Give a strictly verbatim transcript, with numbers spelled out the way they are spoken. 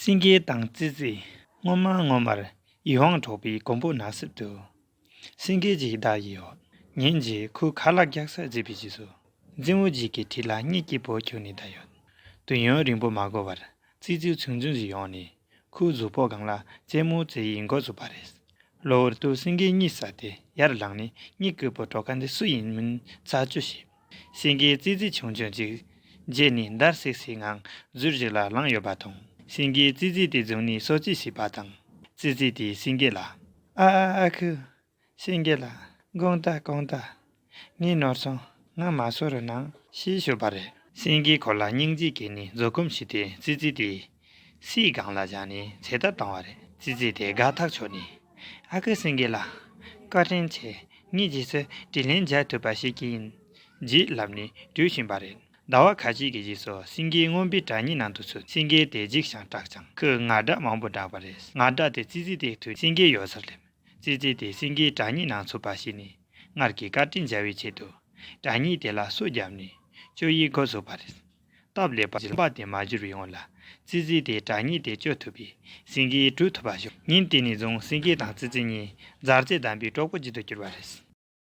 སེང་གེ་དང་ཙི་ཙི། སྔོན་མ་སྔོན་མར་ཡིད་དབང་འཕྲོག་པའི་གོམ་པའི་ནགས་གསེབ་ཏུ། སེང་གེ་ཅིག་བདག་ཡིད་འོང་། ཉིན་གཅིག་ཁོས་ཁ་ལག་རྒྱག་ས་བརྩིས་པའི་རྗེས་སུ། རྫིང་བུ་ཞིག་གི་འཁྲིས་ལ་གཉིད་སྐྱིད་པོ་ཁུག་ནས་བསྡད་ཡོད། དུས་ཡུན་རིང་པོ་མ་འགོར་བར་ཙི་ཙི་ཆུང་ཆུང་ཞིག་ཡོང་ནས་ཁོའི་གཟུགས་པོ་སྒང་ལ་རྩེད་མོ་རྩེ་ཡི་འགོ་ཚུགས་པ་རེད། གློ་བུར་དུ་སེང་གེ་གཉིད་སད་དེ་ཡར་ལངས་ནས་གཉིད་སྐྱིད་པོ་འཕྲོག་མཁན་དེ་སུ་ཡིན་མིན་ཚ་དཔྱད་བྱས། སེང་གེ་ཙི་ཙི་ཆུང་ཆུང་ཅིག་བརྗེད་ནས་འདར་སིག་སིག་ངང་ཟུར་ཞིག་ལ་ལངས་ཡོད་པ་མཐོང་། སེང་གེས་ཙི་ཙི་དེ་བཟུང་ནས་གསོ་བཅོས་བྱས་པ་དང་། ཙི་ཙི་དེས་སེང་གེ་ལ། ཨ་ཨ་ཨ་ཁུ། སེང་གེ་ལགས། དགོངས་དག་དགོངས་དག་ངའི་ནོར་སོང་། ང་མ་གསོ་རོགས་གནང་ཞེས་ཞུས་པ་རེད། སེང་གེས་ཁོ་ལ་སྙིང་རྗེ་སྐྱེས་ནས་བཟོད་སྒོམ་བྱས་ཏེ་ཙི་ཙི་དེ་སའི་སྒང་ལ་བཞག་ནས་ཚེ་ཐར་བཏང་བ་རེད། ཙི་ཙི་དེ་དགའ་ཐག་ཆོད་ནས། ཨ་ཁུ་སེང་གེ་ལགས། བཀའ་དྲིན་ཆེ། ངས་རྗེས་སུ་དྲིན་ལན་འཇལ་ཐུབ་པ་ཞིག་གི་ཡིན། ཅེས་ལབ་ནས་བྲོས་ཕྱིན་པ་རེད། ཟླ་བ་ཁ་ཤས་ཀྱི་རྗེས་སུ་སེང་གེ་རྔོན་པའི་བྲག་གཉན་ནང་དུ་ཚུད། སེང་གེ་དེ་འཇིགས་ཤིང་སྐྲག་ཅིང་ཁོས་ངར་སྒྲ་མང་པོ་བསྒྲགས་པ་རེད། ངར་སྒྲ་དེ་ཙི་ཙི་དེའི་ཐུག་སེང་གེ་ཡོད་སར་སླེབས། ཙི་ཙི་དེས་སེང་གེ་བྲག་གཉན་ནང་ཚུད་པ་ཤེས་ནས་སྔར་གྱི་བཀའ་དྲིན་འཇལ་བའི་ཆེད་དུ་བྲག་གཉན་དེ་ལ་སོ་བརྒྱབ་ནས་བཅོ་ཡི་འགོ་ཚུགས་པ་རེད། སྟབས་ལེགས་པར་བྱིས་པ་དེ་མ་གྱུར་བའི་སྔོན་ལ་ཙི་ཙི་དེས་བྲག་གཉན་དེ་བཅོ་ཐུབ་པས་སེང་གེ་གྲོལ་ཐུབ་པ་བྱུང་། ཉིན་དེ་ནས་བཟུང་སེང་གེ་དང་ཙི་ཙི་གཉིས་མཛའ་བརྩེ་ལྡན་པའི་གྲོགས་པོ་གཅིག་ཏུ་གྱུར་པ་རེད།